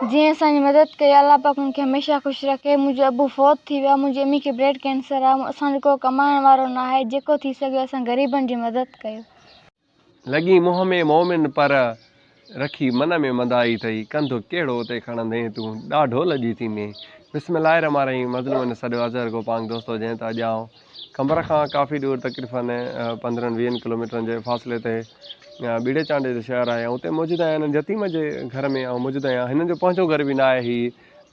جنهن اسان جي مدد ڪئي الله پاڪ ان کي هميشه خوش رکي منهنجو ابو فوت ٿي ويو آهي منهنجي امي کي بلڊ ڪينسر آهي اسان جو ڪو ڪمائڻ وارو نه آهي جيڪو ٿي سگهي اسان غريبن جي مدد ڪيو. لڳي منهن ۾ مومن پر، رکي من ۾ مندائي ٿئي، ڪنڌ ڪهڙو اتي کڻندين تون، ڏاڍو لڄي ٿيندين. بسم الله الرحمٰن الرحيم مظلومن سڏيو اظهر گوپانگ دوستو جنهن ته اڄ آئون قمبر کان ڪافي ڏور تقريبن پندرهن ويهن ڪلوميٽرن جي فاصلي تي ٻيڙي چانڊيي جو شهر آهي اتي موجود آهيان هنن يتيم جي گهر ۾ آئون موجود آهيان هنن جو پنهنجو گهر به نه آهي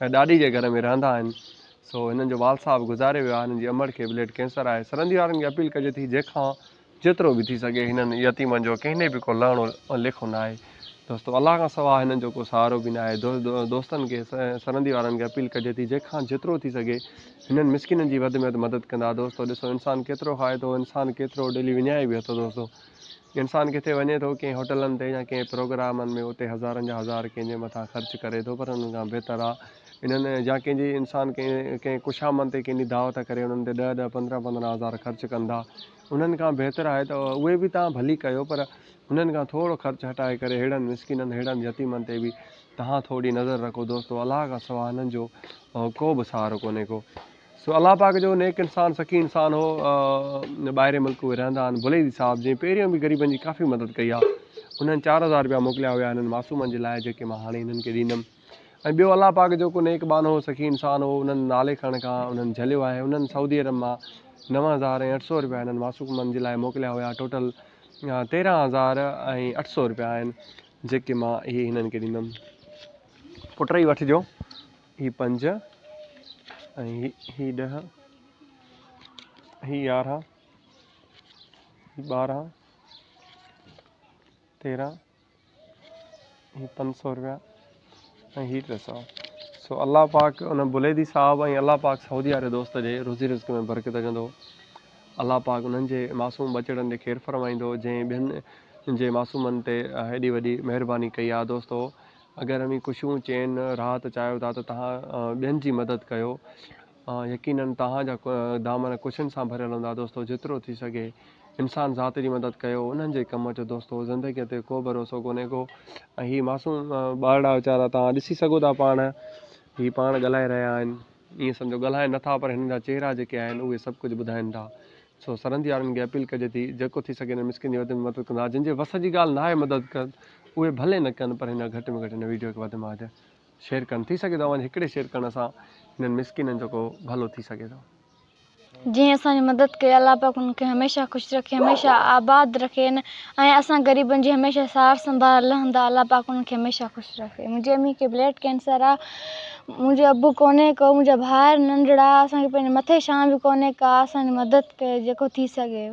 هي ڏاڏي جي گهر ۾ رهندا آهن سو هنن جو والد صاحب گذاري ويو آهي هنن جي امڙ کي بلڊ ڪينسر آهي سرندي وارن کي اپيل ڪجي ٿي جنهن کان جيترو به ٿي سگهي هنن يتيمن جو ڪنهن به ڪو لهڻو ليکو نه آهي دوستو الله کان سوا هنن جو ڪو سهارو به نه آهي دوستن کي سرندي وارن کي اپيل ڪجي ٿي جنهن کان جيترو ٿي سگهي هنن مسڪينن جي وڌ ۾ وڌ مدد ڪندا دوستو ڏسو انسان ڪيترو کائي ٿو انسان ڪيترو ڊيلي وڃائي به اٿو دوستو انسان ڪٿي وڃي ٿو ڪنهن هوٽلن تي يا ڪنهن پروگرامن ۾ اتي هزارن جا هزار ڪنهن جي مٿان خرچ ڪري ٿو پر انهن کان بهتر آهي انهن يا ڪنهن جي انسان ڪنهن ڪنهن خوشامد تي ڪنهن جي دعوت ڪري انهن تي ڏهه ڏهه پندرهن پندرهن هزار خرچ ڪندا انهن کان بهتر آهي ته اهي به توهان ڀلي ڪيو پر انهن کان ٿورو خرچ هٽائي ڪري ههڙن مسڪينن ههڙن يتيمن تي به توهان ٿوري نظر رکو دوستو الله کان سوا هنن جو ڪو به سهارو ڪونهي ڪو سو الله پاڪ جو نيڪ انسان سخي انسان هو ٻاهرين ملڪ اهي رهندا آهن بليدي صاحب جنهن پهريون به غريبن جي ڪافي مدد ڪئي آهي انهن 4000 رپيا موڪليا هيا هنن معصومن جي لاء جيڪي مان هاڻي هنن کي ڏيندم ۽ ٻيو الله پاڪ جو ڪو نيڪ ٻانهو سخي انسان هو انهن نالي کڻڻ کان انهن جهليو آهي انهن سعودي عرب مان 9800 رپيا هنن معصومن جي لاء موڪليا هيا ٽوٽل 13800 رپيا آهن جيڪي مان اهي هنن کي ڏيندم پٽ هي وٺجو هي پنج ۽ هي ڏهه هي 11 هي 12 13 هي 500 رپيا ۽ هي 300 سو الله پاڪ ان بليدي صاحب ۽ الله پاڪ سعودي واري دوست جي روزي رزق ۾ برڪت وجهندو الله پاڪ انهن جي معصوم ٻچڙن ڏي خير فرمائيندو جنهن ٻين جي معصومن تي هيڏي وڏي مهرباني ڪئي آ دوستو اگر اوهين خوشيون چين راحت چاهيو ٿا ته توهان ٻين جي مدد ڪيو يقينن توهان جا دامن خوشين سان ڀريل هوندا دوستو جيترو ٿي سگهي انسان ذات جي مدد ڪيو انهن جي ڪم اچو دوستو زندگي تي ڪو ڀروسو ڪونهي ڪو ۽ هي معصوم ٻارڙا ويچارا توهان ڏسي سگهو ٿا پاڻ هي پاڻ ڳالهائي رهيا آهن ائين سمجهو ڳالهائن نٿا پر هنن جا چهرا جيڪي آهن اهي سڀ ڪجهه ٻڌائن ٿا سو سرندي وارن کي اپيل ڪجي ٿي جيڪو ٿي سگهي هنن مسڪين جي وڌ ۾ مدد ڪندا جن جي وس جي ڳالهه ناهي مدد ڪن اهي ڀلي نه ڪن پر هن گهٽ ۾ گهٽ هن ويڊيو کي وڌ ۾ وڌ شيئر ڪن ٿي سگهي ٿو اوهان جي هڪڙي شيئر ڪرڻ سان هنن مسڪينن جو ڪو ڀلو ٿي سگهي ٿو. جنهن اسان جي مدد ڪئي الله پاڪ ان کي هميشه خوش رکي هميشه آباد رکي ۽ اسان غريبن جي هميشه سار سنڀال لهندا الله پاڪ ان کي هميشه خوش رکي منهنجي امي کي بلڊ ڪينسر آ منهنجو ابو ڪونهي ڪو منهنجا ڀائر ننڍڙا اسان کي پنهنجي مٿي ڇانو به ڪونهي ڪا اسان جي مدد ڪيو جيڪو ٿي سگهي.